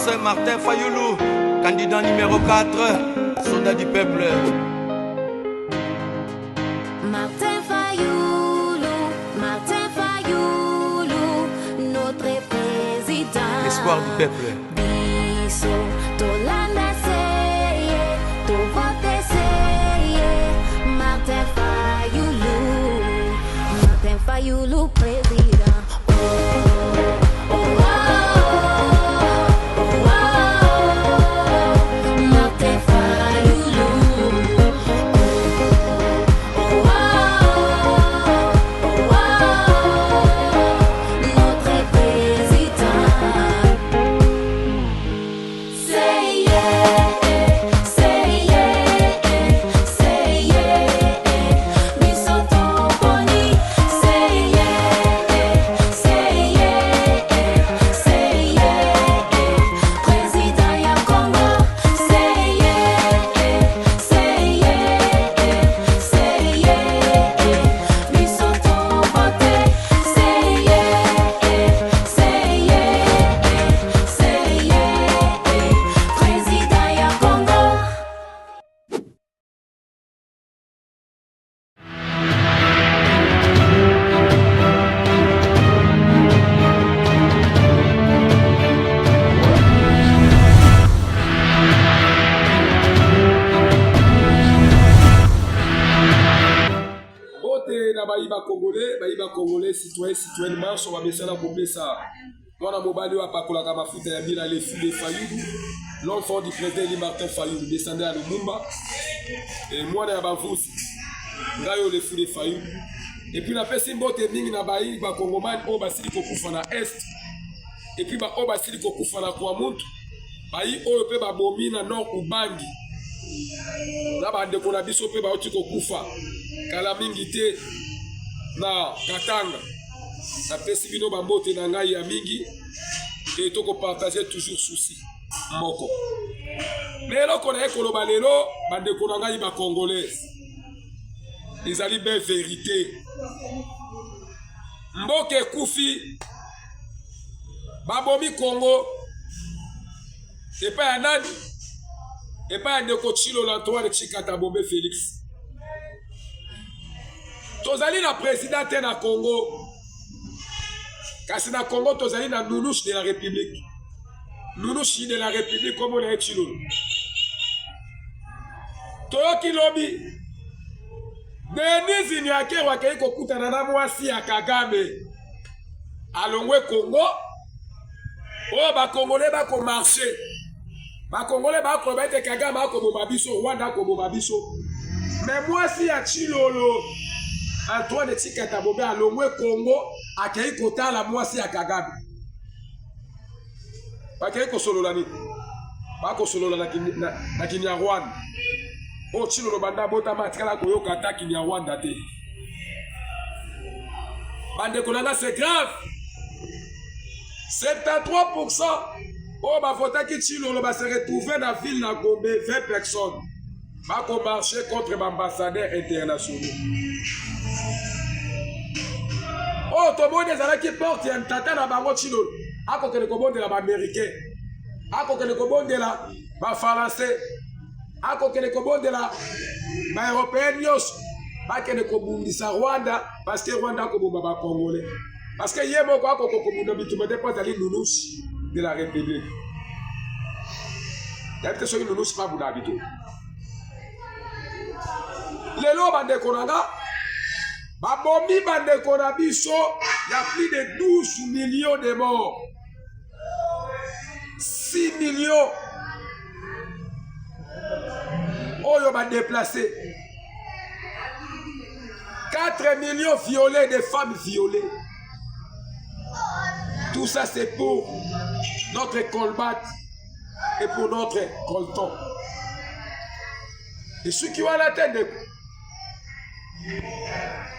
Excellence Martin Fayoulou, candidat numéro 4, soldat du peuple. Martin Fayoulou, Martin Fayoulou, notre président. L'espoir du peuple. Biso, tolanda seye, tovote seye, Martin Fayoulou, Martin Fayoulou président. Oh, oh, oh, oh, oh, Martin Fayoulou. Oh, oh, oh, notre président. C'est yeah, c'est yeah, c'est yeah, biso toponi. C'est yeah, c'est yeah, président ya Congo. C'est yeah, c'est yeah, biso tovote. C'est yeah, c'est yeah, président ya Congo. Mbote na bayi ba congolais, bayi ba congolais, citoyen, citoyenne manso bamesana kopesa mwana mobali oyo apakolaka mafuta ya bila le fils de Fayulu, l'enfant du président Élie Martin Fayulu, descendant ya Lumumba, et mwana ya Bavuzi, ngai oyo le fils de Fayulu. Et puis napesi mbote mingi na bayi ba congomani oyo basili kokufa na est, et puis ba oyo basili kokufa na Kwamouth, bayi oyo mpe babomi na Nord Ubangi, na bandeko na biso mpe bauti kokufa kala mingi te na Katanga. Napesi bino bambote na ngai ya mingi e tokopartage toujours souci moko. Me eloko naye koloba lelo bandeko na ngai ba congolais ezali be verite. Mboka ekufi, babomi Congo epai ya nani? Epai ya ndeko Tshilolo Antoine Tshikata Bombe Felix. Tozali na président te na Congo, kasi na Congo tozali na Noulouche de la République. Noulouche de la République kombo na ye Tshilolo. Toyoki lobi Denise Nyakeru akei kokutana na mwasi ya Kagame, alongwe Congo. Oyo bakongole bakomarche, bakongole bakoloba ete Kagame akoboma biso, Rwanda akoboma biso. Me mwasi ya Tshilolo Antoine Tshikata Bobe alongwe Congo, akei kotala mwasi ya Kagame. Bakei kosolola nini? Bakosolola na Kinyarwanda. Oyo Tshilolo banda abotama atikala koyoka ata Kinyarwanda te. Bandeko na nga, c'est grave. 73% oyo bavotaki Tshilolo ba se retrouver na ville na Gombe, 20 personnes bakomarche contre baambassadeurs internationaux. Oyo tomoni ezalaki porte ya tata na bango Tshilolo, akokende kobondela baaméricain, akokende kobondela bafrançais, akokende kobondela baeuropéen nyonso, bakende kobundisa Rwanda parce que Rwanda akoboma bacongolais, parce que ye moko akoka kobunda bitumba te mpo azali nounours de la République. Yabi te soki nounours mpe abundaka bitumba. Lelo bandeko na nga babomi bandeko na biso ya plus de 12 millions de morts, 6 millions oyo badeplace, 4 millions violés, des femmes violées. Tout ça c'est pour notre colbat et pour notre colton. Esuki wana te ndeko,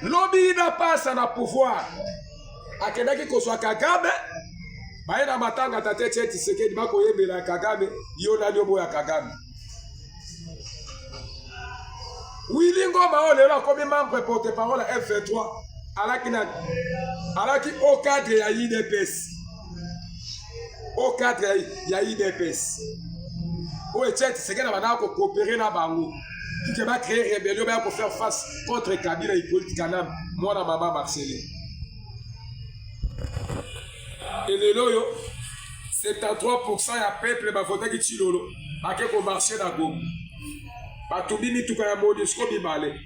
lobi na pasa na pouvoir akendaki kozwa Kagame, baye na matanga tate Etienne Tshisekedi bakoyembela Kagame, yo nani oboya Kagame? Willy Ngoma oyo lelo akomi membre porte-parole ya F23, alaki nani? Alaki au cadre ya UDPS. Au cadre ya UDPS. Oyo Etienne Tshisekedi abandaka ko coopérer na bango. Pour que ba créer rébellion ba ko faire face contre Kabila Hippolyte Kanambe, mwana mama Marcelin. Et lelo oyo 73% ya peuple bavotaki Tshilolo bake ko marcher na Goma. Batumbi mituka ya MONUSCO mibale.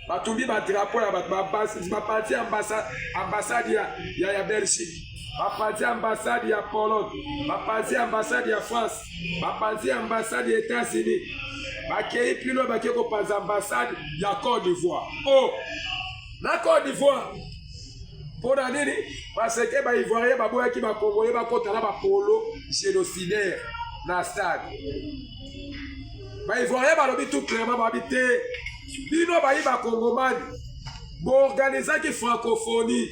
Batumbi ba drapeau ya bato bapanzi ambassade ya Belgique, bapanzi ambassade ya Pologne, bapanzi ambassade ya France, bapanzi ambassade ya États-Unis, bakei plus loin bakei kopanza ambassade ya Côte d'Ivoire. Oh, na Côte d'Ivoire mpo na nini? Parce que ba Ivoiriens baboyaki ba Congolais bakota na ba polo génocidaire na stade. Ba Ivoiriens balobi tout clairement, babi te bino bayi ba Congomani boorganizaki francophonie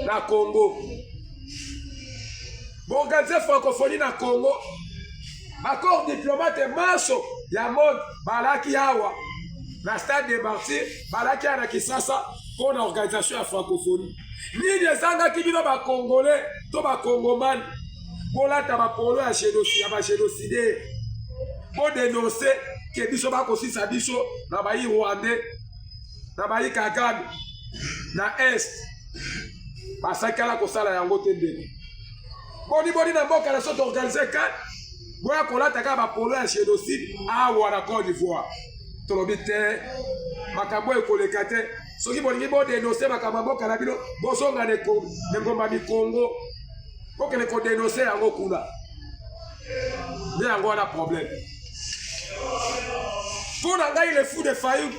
na Congo, boorganize francophonie na Congo, bacorps diplomate manso ya monde balaki awa na stade de Martyrs, balaki awa na Kinshasa mpo na organisation ya francophonie. Nini ezangaki bino ba Congolais to ba Congomani bolata ba polo ya génocide ya ba génocidaire, bodenonse ke biso bakosisa biso na bayi Rwandais na bayi Kagame na Est, basakala kosala yango te ndeko. Boni boni na mboka na so toorganize kan boya kolata kaka bapolo ya génocide awa na Côte d'Ivoire. Tolobi te makambo ekoleka te. Soki bolingi bodenonse makambo ya mboka na bino, bozonga na engomba mikongo, bokende kodenonse yango kuna. Nde yango wana problème. Mpo na ngai le fou de Fayulu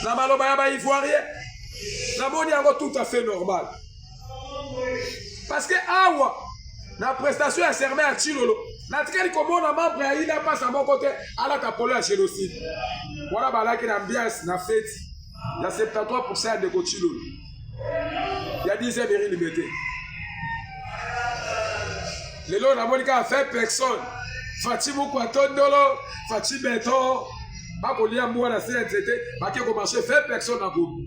na maloba ya ba Ivoirien, namoni yango tout à fait normal. Parce que awa na prestation ya serment ya Tshilolo, natikali komona membre ya ina pasa moko te alata polo ya génocide. Wana balaki na ambiance na feti ya 73% ya ndeko Tshilolo ya 10e rue Limete. Lelo namoni kaka 20 personnes, Fatshi Mukwa Tondolo, Fatshi Beton, bakolia mbwa na se ya nzete, bake komarche 20 personnes na groupe.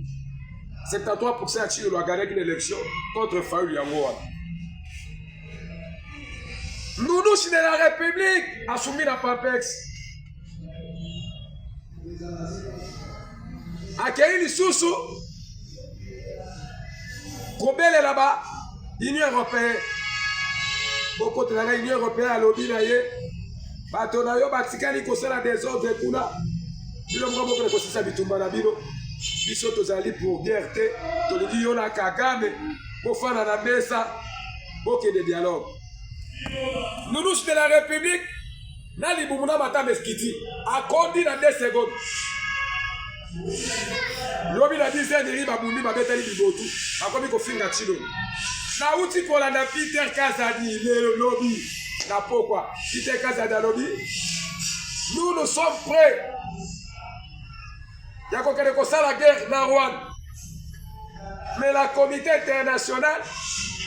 73% ya Tshilolo agagnaki na élection contre Fayulu yango wana. Nunus de la République asumi na Papex. Akei lisusu kobelela ba Union européenne. Bokotelaka Union européenne alobi na ye bato na yo batikali kosala desordre kuna, bino moko bokende kosisa bitumba na bino. Biso tozali pour guerre te, tolingi yo na Kagame bofanda na mesa bokende dialogue. Nunus de la République na libumu na matama eskiti akondi na 2 secondes. Lobi na 10 heures babundi babetali bibotu bakomi kofinga Tshilolo. Nauti kolanda Peter Kazadi lelo lobi na pokwa. Peter Kazadi alobi nous nous sommes prêts ya kokende kosala guerre na Rwanda, mais la comité internationale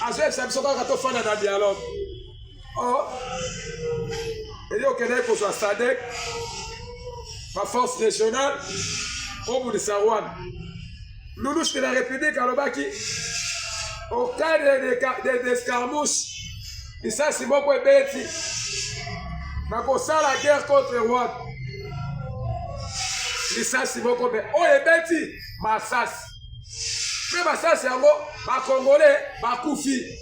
azoyebisa biso kaka tofanda na dialogue. Oh, eyo okendaki kozwa SADC ba force régionale obundisa Rwanda. Lulush de la République alobaki au cadre d'escarmouche lisasi moko ebeti nakosala guerre contre Rwanda. Lisasi moko me oyo ebeti masasi mpe masasi yango bakongole bakufi,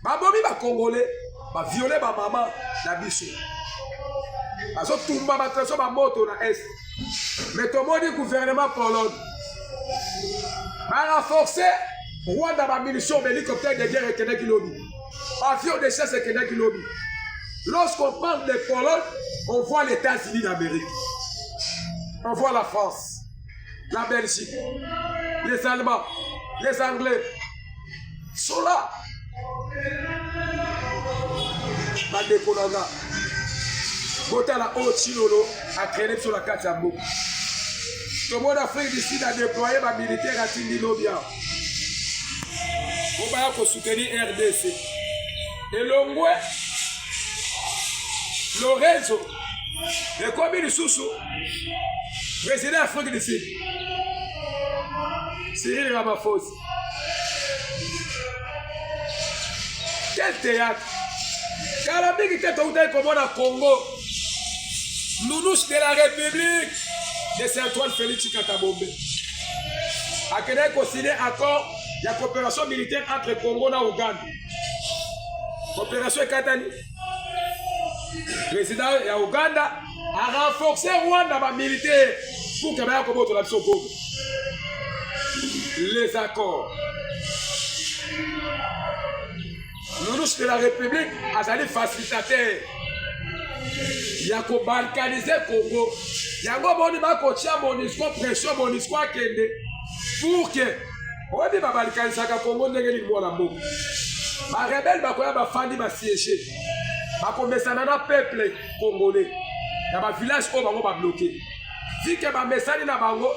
babomi bakongole, baviole bamama na biso, bazotumba bato biso bamoto na est. Mais tomoni gouvernement Pologne barenforce Rwanda bamunition, bahélicoptère de guerre ekendaki lobi, avion de chasse ekendaki lobi. Lorsqu'on parle de Pologne, on voit les États-Unis d'Amérique, on voit la France, la Belgique, les Allemands, les Anglais sont là. Bandeko na nga, botala oyo Tshilolo akrene biso na kati ya mboka. Tomoni Afrique du Sud adéploye bamilitaire, atindi lobi awa po baya kosoutenir RDC. Elongwe Lorenzo ekomi lisusu président Afrique du Sud Cyril Ramaphosa. Quel théâtre? Kala mingi te toutaki komona Congo nounous de la République de Saint Antoine Félix Tshikata Bombe akendaki kosine accord ya coopération militaire entre Congo na Ouganda. Coopération ekatani. Président ya Ouganda a renforcer Rwanda ba militaire pour que baya kobotola biso Goma. Les accords. Nounous de la République azali facilitateur ya kobalkanize Congo. Yango boni bakotia Monusco pression, Monusco akende pour que oyebi babalkanisaka Congo ndenge nini mwana mboka. Barebele bakoya bafandi basiege bakomesana na peuple congolais na bavillage oyo bango babloke vu que bamesani na bango.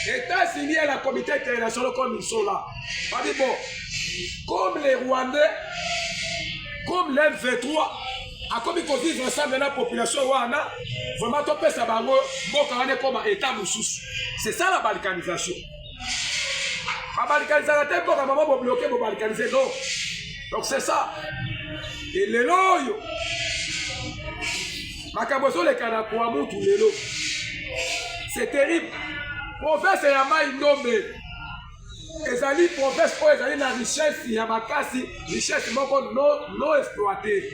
États-Unis et la communauté internationale, comme ils sont là, babi bon, comme les Rwandais, comme l'M23 akomi kovivre ensemble na population wana, vraiment topesa bango mboka wana ekoma état mosusu. C'est ça la balkanisation. Babalkanisaka te mboka mama bobloke, bobalkanise, non. Donc c'est ça. E lelo oyo makambo ezoleka na Kwamutu lelo, c'est terrible. Province ya Mai Ndombe ezali province oyo ezali na richesse ya makasi, richesse moko non exploité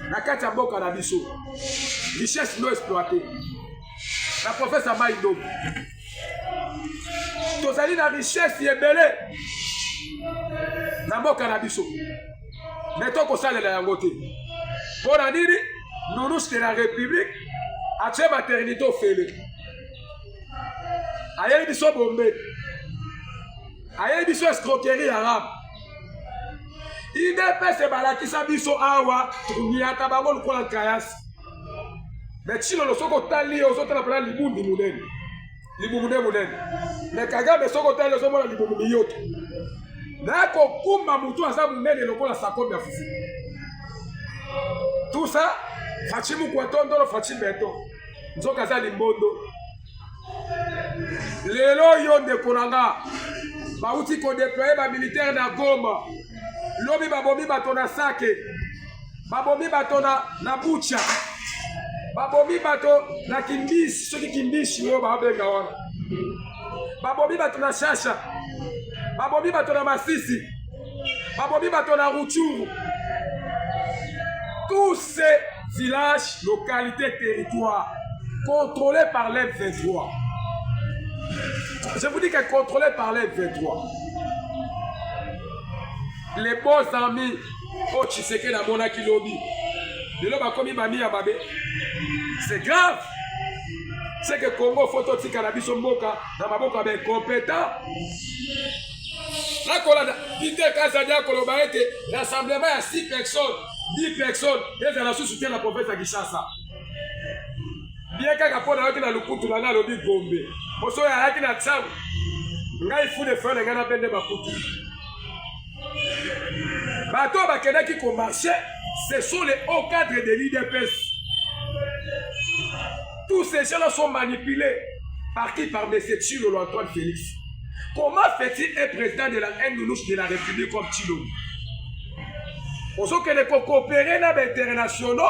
na kati ya mboka na biso, richesse non exploité na province ya Mai Ndombe. Tozali na richesse ebele na mboka na biso, me tokosalela yango te. Mpo na nini? Nounous de la République atie maternité ofele, ayebi biso bombe, ayebi biso escroquerie arabe. Idps balakisa biso awa, toniata bango lokola nkayasi. Me Tshilolo, soki otali ye, ozotala mpena libundi monene, libumu nde monene. Me Kagame, soki otali, ozomona libumu miyoto nakokumba motu aza monene lokola sakombi ya fufu. Tout ça Fatshi mukwatondolo, Fatshi beton, nzoka aza limbondo. Lelo yo ndeko na nga, bauti kodeploye bamilitaire na Goma, lobi babomi bato na Sake, babomi bato na Bucha, babomi bato na Kimbisi, soki Kimbisi oyo babenga wana, babomi bato na Shasha, babomi bato na Masisi, babomi bato na Rutshuru. Tous ces villages, localités, territoires contrôlés par l'M23. Je vous dis que contrôlés par l'M23. Les bons amis oyo Tshisekedi amonaki lobi, lelo bakomi bami ya mabe. C'est grave. C'est que Congo, faut totika na biso mboka na maboko ya baincompétent. Nakolanda Peter Kazadi akoloba ete rassemblement ya 6 personnes, 10 personnes ezala susu te na province ya Kinshasa. Bien kaka mpo nayoki na lukutu na ngai alobi Gombe, poso oyo ayaki na ntango ngai fude frère na ngai na bende bakutu. Bato oyo bakendaki komarche, ce sont les hauts cadres de l'UDPS. Tous ces gens-là sont manipulés par qui? Par M. Tshilolo Antoine Félix. Comment fait-il un président de la Noulouche de la République comme Tshilolo ozokende kocoopere na bainternationaux,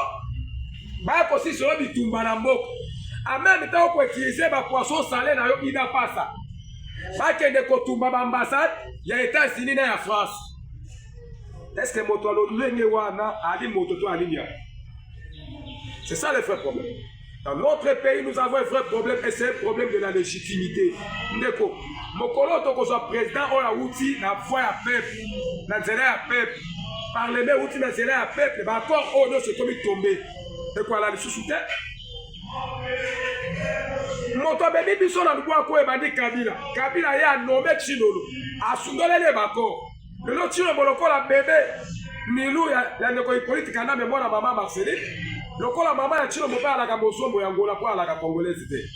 baya kosisa yo bitumba na mboka, en même temps okoutilize bapoisson sale na yo ida pasa, bakende kotumba baambassade ya États-Unis na ya France? Est ce que moto alolenge wana ali moto to ali nyama? C'est ça le vrai problème. Dans notre pays, nous avons un vrai problème et c'est un problème de la légitimité. Ndeko, mokolo tokozwa président oyo awuti na voix ya peuple, na nzela ya peuple, parlement ewuti na nzela ya peuple, baaccord oyo nyonso ekomi tombe, ekwala lisusu te. Moto amemi biso na lubwaku oyo ebandi Kabila. Kabila ye anome Tshilolo, asundoleli ye baaccord. Lelo Tshilombo lokola bebe Milu ya ndeko Hippolyte Kanambe, mwana mama Marceline, lokola mama ya Tshilombo mpe alaka mozombo ya Ngola mpo alaka congolaise te.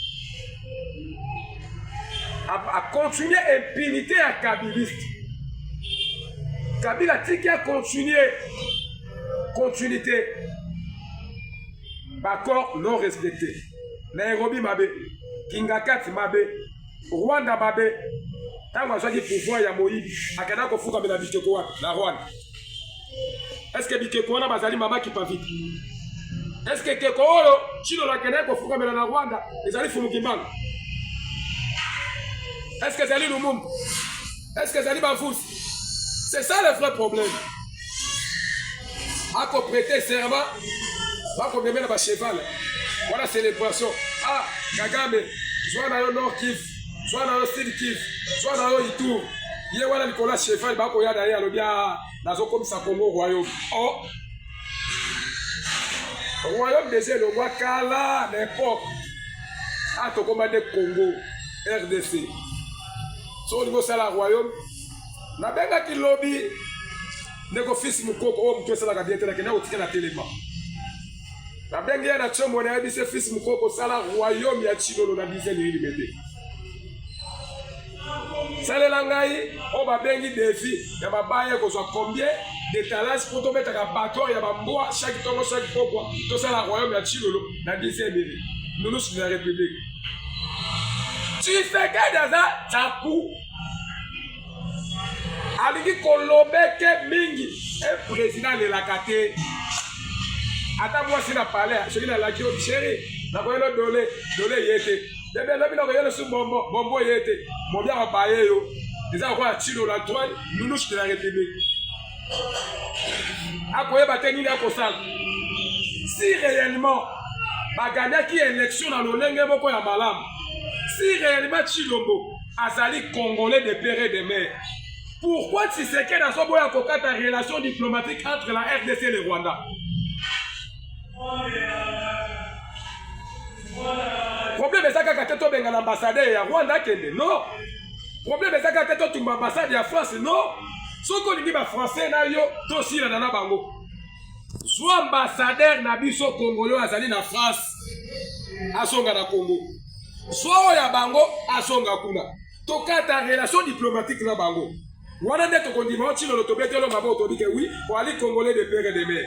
A continuer impunité ya kabiliste. Kabila tiki a continuer continuité, baaccord non respecté. Nairobi mabe, Kingakati mabe, Rwanda mabe. Ntango azwaki pouvoir ya moyibi, akendaka kofukamela biteko wapi? Na Rwanda. Est-ce que bikeko wana bazali mama Kipavita? Est-ce que ekeko oyo Tshilolo akendaki kofukamela na Rwanda ezali Fumu Kimbangu? Est-ce que ezali Lumumba? Est-ce que ezali Bavuzi? C'est ça le vrai problème. Ako prêter serment, bakomemela ba cheval. Wana célébration. Ah, Kagame, zwa na yo Nord Kivu, zwa na yo Sud Kivu, zwa na yo Ituri. Ye wana likolo ya cheval bakoya na ye alobi ah nazokomisa Congo royaume. Oh. Royaume déjà elongwa kala na époque. Ah tokoma nde Congo RDC. Soki olingi osala royaume, nabengaki lobi ndeko fils mukoko oyo moto esalaka bien te nakenda kotikala telema. Nabengi ye na tshombo nayebisi ye fils mukoko sala royaume ya Tshilolo na dizaine ya Limete. Salela ngai oyo babengi defi ya mabaya ekozwa combien d'étalage mpo tobetaka bato ya bambwa chaque ntongo chaque pokwa tosala royaume ya Tshilolo na dixième iri nounours de la République. Tshisekedi aza tsaku alingi kolobeke mingi e président alelaka te ata mwasi na palais soki nalaki yo chéri nakoyelo dole dole ye te bebe lobi nakoyelo su bombo bombo ye te mobi akobaye yo eza lokola Tshilolo Antoine nounours de la République akoyeba te nini akosala si réellement baganyaki élection na lolenge moko ya malamu si réellement Tshilombo azali congolais de père et de mère pourquoi Tshisekedi azoboya kokata relation diplomatique entre la RDC et le Rwanda problème eza kaka te tobengana ambassadeur ya Rwanda akende non problème eza kaka te totumba ambassade ya France non soki olingi bafrançais na yo tosilana na bango zwa ambassadeur na biso congolais oyo azali na France azonga na Congo zwa oyo ya bango azonga kuna tokata relation diplomatique na bango wana nde tokondima o Tshilolo tobetelo maboko tobi ke oui oali congolais de père et de mère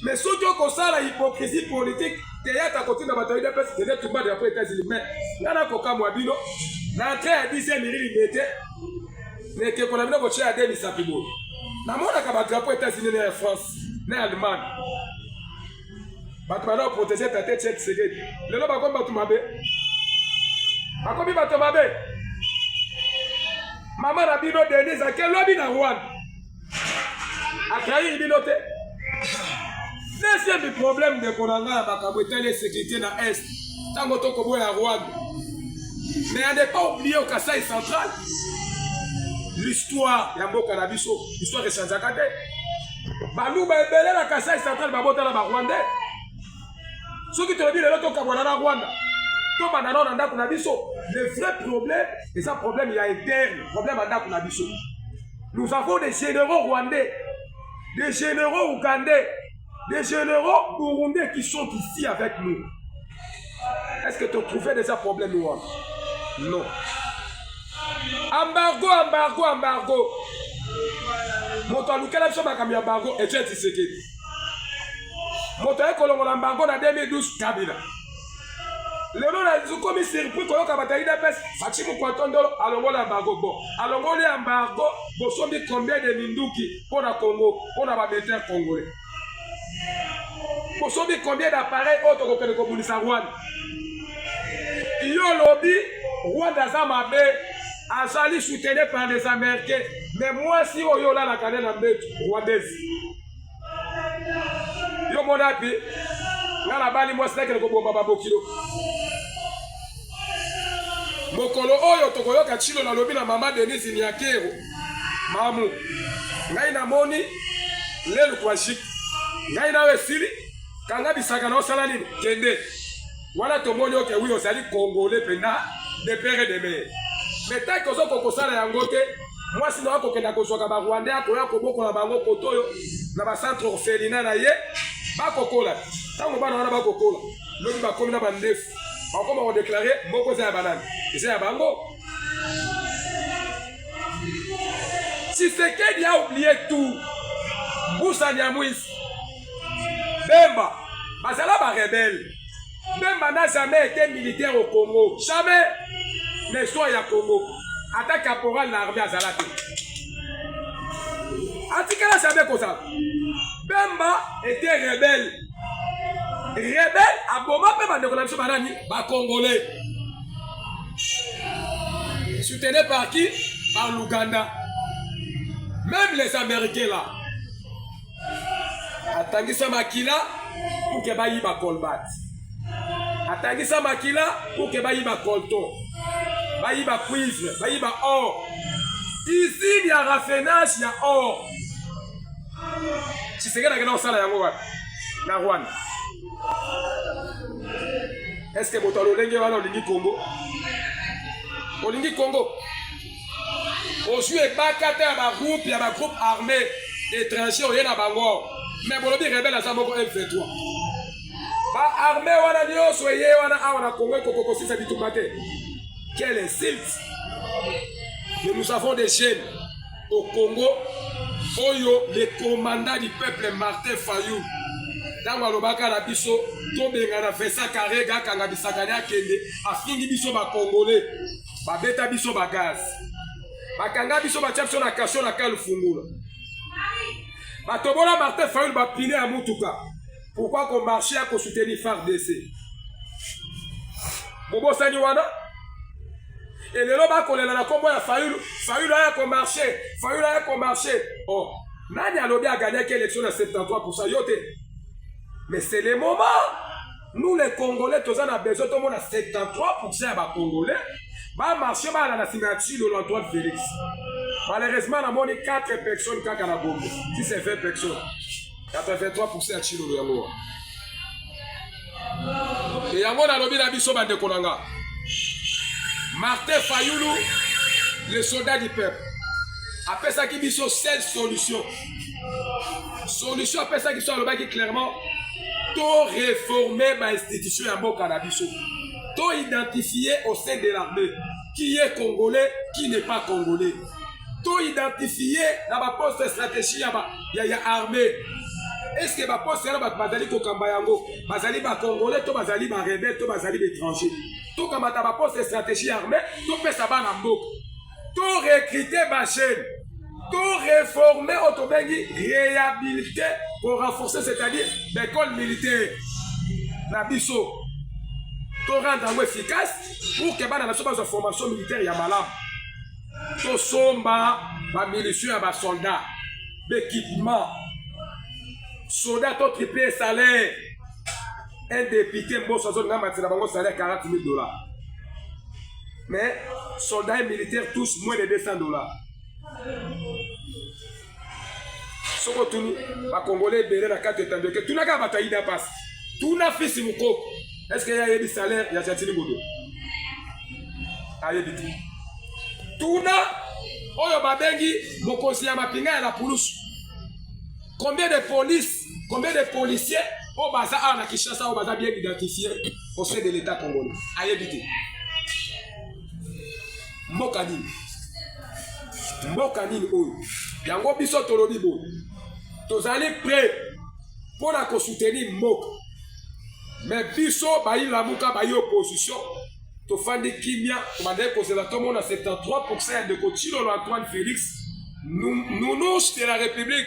mais soki okosala hypocrisie politique théâtre akotinda bato ya udps kende tumba drapeau États-Unis mais nga nakokamwa bino na entrée ya 10e rue Limete na ekeko na bino kotia ya de misapi boye namonaka badrapeau États-Unis na ya France na ya Allemagne bato banda koprotege tate Etienne Tshisekedi lelo bakomi bato mabe bakomi bato mabe mama na bino Denise ake lobi na Rwanda atrahir bino te deuxième problème ndeko na ngai ya makambo etali sécurité na est ntango tokoboya Rwanda mais à ne pas oublier au Kasaï central l'histoire ya mboka na biso histoire echangeaka te baluba ebele na Kasai central babotala ba rwandais soki tolobi lelo tokabwana na Rwanda tobanda nao na ndako na biso le vrai problème eza problème ya interne problème ya ndako na biso nous avons des généraux rwandais des généraux ougandais des généraux burundais qui sont ici avec nous est-ce que tu trouvais déjà problème wana non embargo embargo embargo moto alukela biso makambo ya embargo Etienne Tshisekedi moto aye kolongola embargo na 2012 Kabila lelo nakomi surpris koyoka bato ya UDPS Fatshi Mukwatondolo alongola embargo bon alongoli embargo bosombi combien de minduki mpo na Congo mpo na bamilitaire congolais bosombi combien d'appareil oyo tokokende kobundisa Rwanda yo olobi Rwanda aza mabe azali soutenu par les américains mais mwasi oyo olalaka nde na mbeto rwandaise yo mona pi nga nabali mwasi nakende kobomba babokilo mokolo oyo tokoyoka Tshilo nalobi na mama Denise Niakero mamu ngai namoni lelu kwashik ngai nayo esili kanga bisaka na osala nini kende wana tomoni oke wi ozali congolais mpenza de père et de mère mais tant que ozokoka kosala yango te mwasi na yo akokenda kozwaka barwandais akoya kobokola bango koto oyo na bacentre orphelinat na ye bakokola ntango bana wana bakokola lobi bakomi na bandefu bakoma kodeklare moko eza ya banani eza ya bango Tshisekedi a oublié tout Mbusa Nyamwisi Bemba bazala ba rebelle Bemba n'a jamais été militaire au Congo jamais na histoire ya Congo ata caporal na armée azala te. Atikala jamais kozala. Bemba était rebelle. Rebelle aboma mpe bandeko na biso banani? Bacongolais. Soutenu par qui? Par l'Ouganda. Même les Américains là. Atangisa makila pour que bayiba colbat. Atangisa makila pour que bayiba colton. Bayiba cuivre, bayiba or. Usine ya raffinage ya or. Tshisekedi akenda kosala yango wapi? Na Rwanda. Est-ce que moto alolenge wana olingi Congo? Olingi Congo? Ozwi ebaka te ya bagroupe ya bagroupe armé étranger oye na bango mais bolobi rebelle aza moko M23. Ba armée wana nyonso eye wana awa na Congo ekoko kosisa bitumba te. Quelle insulte! Mais nous avons des jeunes au Congo oyo le commandant du peuple Martin Fayulu ntango alobaka na biso tobengana Vincent Karega akanga bisakani akende, afingi biso bakongole, babeta biso bagaz, bakanga biso, batia biso na kasho na kalufungula, batobola Martin Fayulu bapine ya mutuka. Pourquoi komarche ya kosoutenir FARDC? Bobosani wana? Elelo bakolela na nkombo ya Fayulu, Fayulu aya komarche, Fayulu aya komarche. Oh, nani alobi agagnaki élection na 73%? Yo te. Mais c'est le moment, nous les Congolais toza na besoin tomona 73% ya bacongolais bamarche, bala na nsima ya Tshilolo Antoine Félix. Malheureusement namoni 4 personnes kaka na Gombe, si c'est 20 personnes, 83% ya Tshilolo yango wana. E yango nalobi na biso bandeko na nga, Martin Fayulu, le soldat du peuple, apesaki biso seule solution. Solution apesaki biso, alobaki clairement to réformer bainstitution ya mboka na biso, to identifier au sein de l'armée qui est congolais, qui n'est pas congolais, to identifier na baposte stratégie ya armée, est ce que baposte wana bato bazali kokamba yango bazali bacongolais to bazali barebelle to bazali baétranger. Tokamata baposte stratégie ya armée, topesa bana mboka, to recruter bajeune, to réformer oyo tobengi réhabilité, korenforcer, c'est-à-dire baécole militaire na biso, to rendre yango efficace pour que bana na biso bazwa formation militaire ya malamu, tosomba bamunition ya basoldat, baéquipement soldat, to triple salaire. Un député mboso azolinga matela bango salaire 40 000 $, mais soldats et militaires tous moins de 200 $. Soki otuni bakongole ebele na kati etandoke, tuna kaka bato ayida mpasi, tuna fils Mokoko, est ce que ye ayebi salaire ya Gentiny Ngodo? Ayebi te. Tuna oyo babengi mokonzi ya mapinga ya la pulusu, combien de police, combien de policiers oyo baza awa na Kinshasa, oyo baza bien identifié au sein de l'État congolais? Ayebi te. Mboka nini? Mboka nini oyo? Yango biso tolobi boye, tozali prêt mpo na kosoutenir mboka, mais biso bayi Lamuka, bayi opposition, tofandi kimia, tobandaki kozela tomona 73% ya ndeko Tshilolo Antoine Félix, nounours de la République,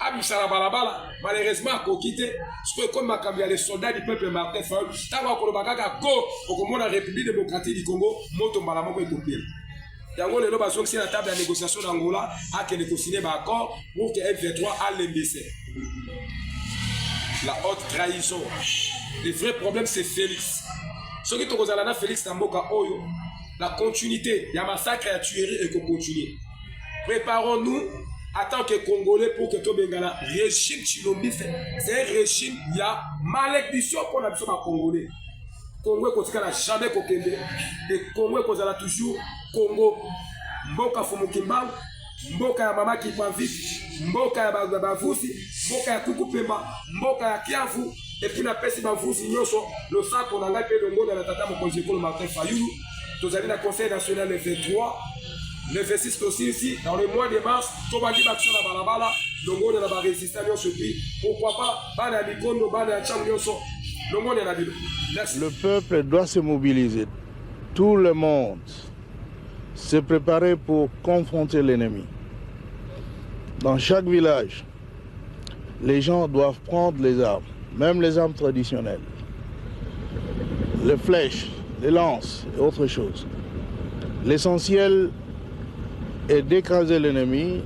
abimisa na balabala. Malheureusement akoki te. Sikoyo ekomi makambo ya le soldat du peuple Martin Fayulu. Ntango akoloba kaka go, okomona République démocratique du Congo moto mbala moko ekopela. Yango lelo bazongisi na table ya négociation na Angola, akende kosigne baaccord pour que M23 alembise la haute trahison. Le vrai problème, c'est Félix. Soki tokozala na Félix na mboka oyo, la continuité ya massacre, ya tuerie ekocontinue. Préparons-nous en tant que Congolais pour que tobengana régime tshilombiste. C'est un régime ya malédiction mpona biso bacongolais. Congo ekotikala jamais kokende e, Congo ekozala toujours Congo, mboka Fumu Kimbangu, mboka ya mama Kipaviti, mboka ya bavusi, mboka ya Kukupemba, mboka ya Kiavu. Et puis napesi bavusi nyonso losako na ngai mpe longola na tata mokonzi ekolo Martin Fayulu. Tozali na conseil national le 23, le 26 tosilisi. Dans le mois de mars tobandi baaction na balabala. Longola na barésistant nyonso, et puis pourquoi pas bana ya mikondo, bana ya ntango nyonso, longola na bino. Merci. Le peuple doit se mobiliser. Tout le monde se préparer pour confronter l'ennemi. Dans chaque village, les gens doivent prendre les armes, même les armes traditionnelles, les flèches, les lances et autres choses. L'essentiel est d'écraser l'ennemi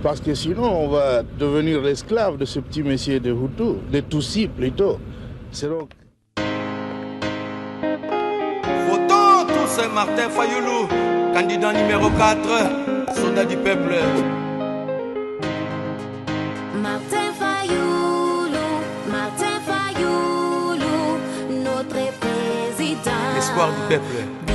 parce que sinon on va devenir l'esclave de ce petit monsieur de Hutu, de Tutsi plutôt. C'est donc Votons tous Martin Fayoulou, candidat numéro 4, soldat du peuple. Martin Fayoulou, Martin Fayoulou, notre président. L'espoir du peuple.